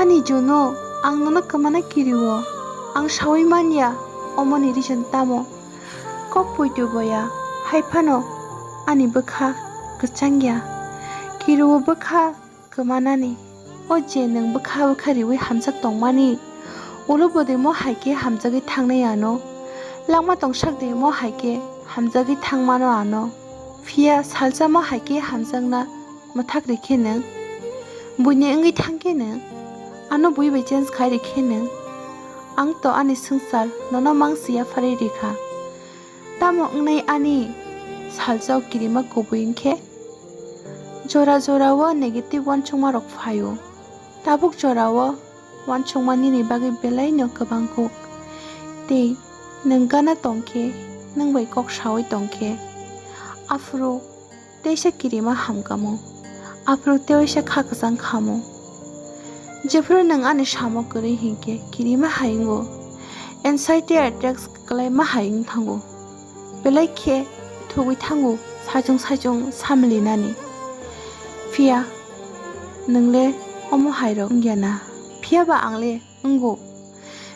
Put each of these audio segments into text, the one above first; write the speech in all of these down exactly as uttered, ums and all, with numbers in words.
Ani Juno, ang nono kwmana kirio. Ang saui manya, omoni reason tamo? Kok poito boya, hai phano ani bwkha kwchang ya. Kirio bwkha kwmanani. O je nwng bwkha bwkha riui hamjak tongmani, ulo bwdwi mo hai khe hamjagwi thangnai ano. Langma tongsak de mo hai khe hamjagwi thangmano ano. Phiya salsa mo hai khe hamjakna mwthak rikhe nwng? Buini wngwi thangkhe nwng? Ano bui bai change khai rikhe nwng? Ang to ani swngchar nono mangsi yapharwi rikha. Tamo wngnai ani salsa o kirima kubui wngkhe? Jora jora o negative uansukma rok phaio. Tabuk jora o uansukma nini bagwi belai no kwbang kuk. Tei nwng gana tongkhe, nwng bai kok saui tongkhe. Aphuru teisa kirima hamkamo. Aphuru teisa kha kwchang khamo. Jephuru nwng ani samo kwrwi hinkhe kirima hai wngo. Anxiety attacks kwlaima hai wng thango. Belai khe thugwi thango saichung saichung samlinani. Phiya nwng le omo hai rok wngya na? Phiya ba ang le wngo.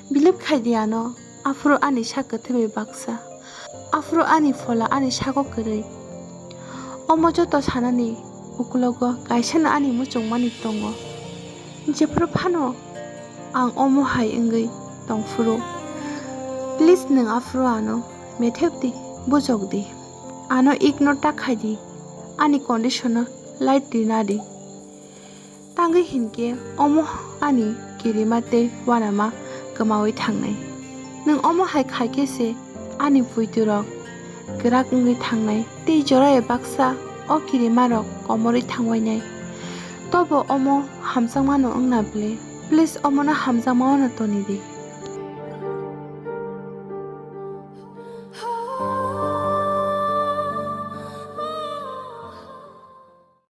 Bilip khai di ano, aphuru ani sak kwthwi bai baksa. Aphuru ani phola ani sago kwrwi. Omo joto sanani ukulogo kaisano ani muchungmani tongo. Jephuru phano ang omo hai wngwi tongphuru, please nwng aphuru ano methep di, bujok di. Ano ignore ta khai di, ani condition no light rina di. Tangwi hinkhe omo ani kirima tei uanama kwmaui thangnai. Nwng omo hai khaikhe se ani puiturok kwrak wngwi thangnai tei joraya baksa o kirimarok komorwi thangbainai. Tobo omo hamjakmano wngna ble, please omono hamjakmano toni di.